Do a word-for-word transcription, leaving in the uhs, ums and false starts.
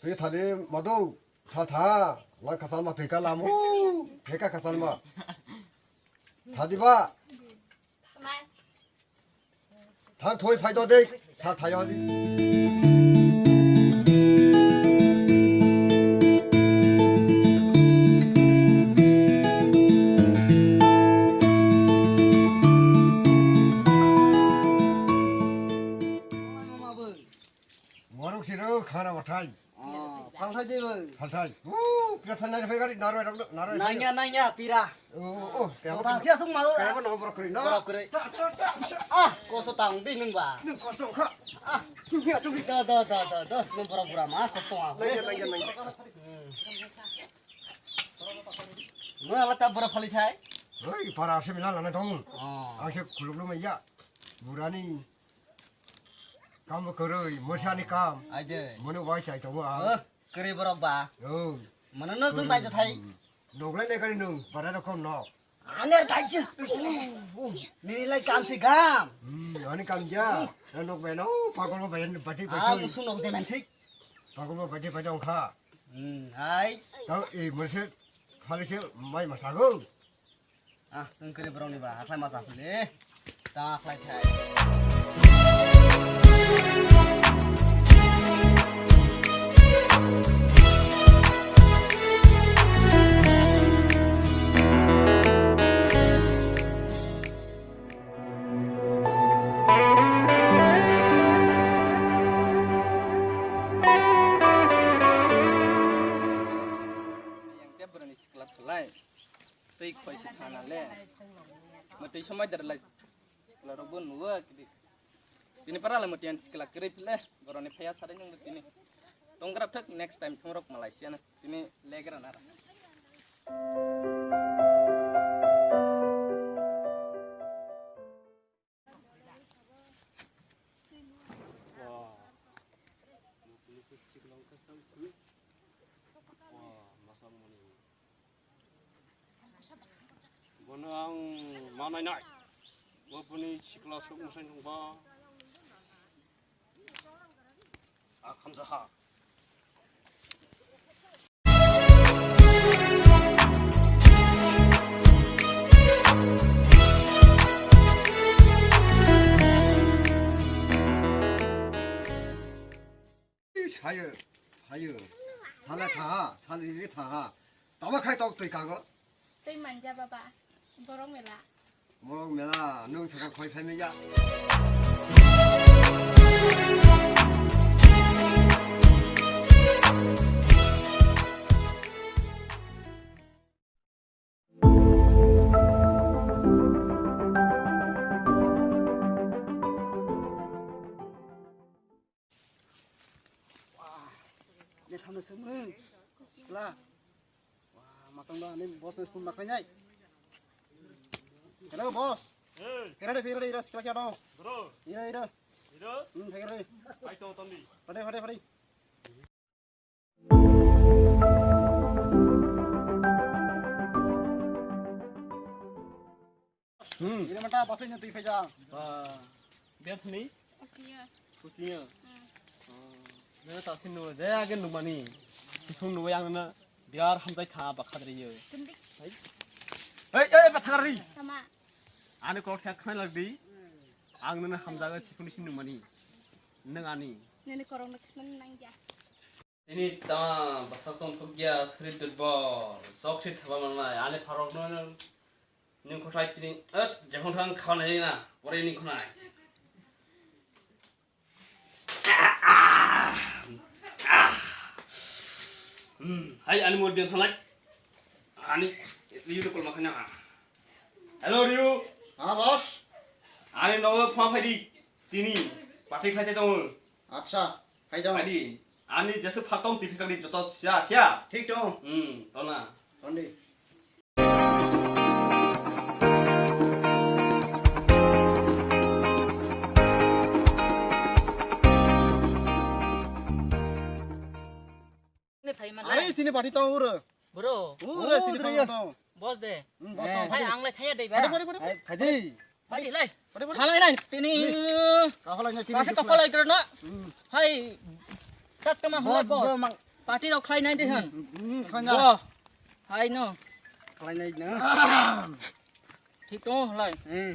Twi thani madu, sa tha, lang kasal ma twi ka lamu, heka kasal ma. Thadi ba. Thang thoi phai do de, sa thayo di. Morok siro khana bathai. Oh, phalthai de bo. Phalthai. Uh, kira thanai phai gari narwai rok narwai. Nangya, nangya, pira. Oh, oh, kaya. Tang sia sung mau. Kaya no borok kri no. Borok kri. Ah, koso tang di nung ba. Nung koso kha. Ah, chungya chungya. Da, da, da, da, da. Nung borok bura ma koso ma. Nangya, nangya, nangya. Nung ala ta bura phali thai. Hoi, para se mila lana dong. Oh. Ang se kuluk lo maya. Burani. Kam kwrwi, mwsani kam. Aide. Mone wai chai tongo ang. Oh, kwrwi borok ba. Oh. Mano no jung tai thai. Noglai ne kari nung, bara rokom no. Aner tai chu. Nini lai kam si gam. Hmm, ani kam ja. Na nok bai no, pagol bai bati bai. Ah, musu nok je man thik. Pagol bai bati bai dong kha. Hmm, hai. Tau e mwse, khali se mai masago. Ah, tungkri borokni ba, haklai ma chapli. Ta haklai thai. Yang tiap berani sekelas selai. Tei khoi se thana le. Ma tei somai dar lai. Sikla rok bo nuwa kidi. Tini para le matian sikla kiri pile. Boroni phaya sare nang tini. Tongra thak next time thongrok Malaysia na. Tini legra nara. Wah. Wah, masak mani. Bono ang ma nainai. Bo boni sikla sok mwsai nungba. A khamjaha. Sayo, sayo. Sala thaha, sali ri thaha. Tama khai tok twi kago. Twi manja baba. Borok mela. Borok mela, nung saka khoi phai mija. Wah, ini kamu semua. Lah. Wah, masang dah ini bos ni phone makai nai. Hello bos. Hey. Kira deh, kira deh, ira sekali kira dong. Bro. Ira, ira. Ira. Hmm, kira deh. Ayo, Tondi. Pade, pade, pade. Hmm. Ira mata pasai nya tui phaija. Ba, biar thani? Usiya. Usiya. Hmm. Oh. Nana tasi nu, je age numani. Sikhung nu yang nana biar hamjai kha ba khadri yo. Kendi. Hai. Ei, ei, ba thangri. Tama. Ani kok thak khna lagdi. Ang nana hamjaga sikhung ni sin numani. Nang ani. Nini korong na khna nang ya. Ini ta bwswk tongthokya sri durbol, chok se thapa manai, ani pharok no nung khothai tini, eh, jephang thang khawnai na, pore nung khonai. Hmm, hai ani mur biang thanglai. Ani riu dukul ma khaina. Hello, Riu. Ha, boss. Ani nogo phone phaidi. Tini. Pathik khaite tongo. Acha, phaidong. Phaidi. Ani jesu phakong tiphikali joto sia, sia. Thik tong. Hmm, tona. Tondi. Ni phai man. Are sini party tong uro. Bro. Uro sini party tong. Boss de. Hmm, boss tong. Hai ang lai thaya dei ba. Party, party, party. Hai, phai di. Party lai. Party, party. Halai lai tini. Kahalai na tini. Kasa kapalai kro na. Hmm. Hai. Kat kama halai boss. Boss, boss, mang. Party rok khlai nai de hwn. Hmm, khlai na. Bo. Hai no. Khlai nai na. Thik tong lai. Hmm.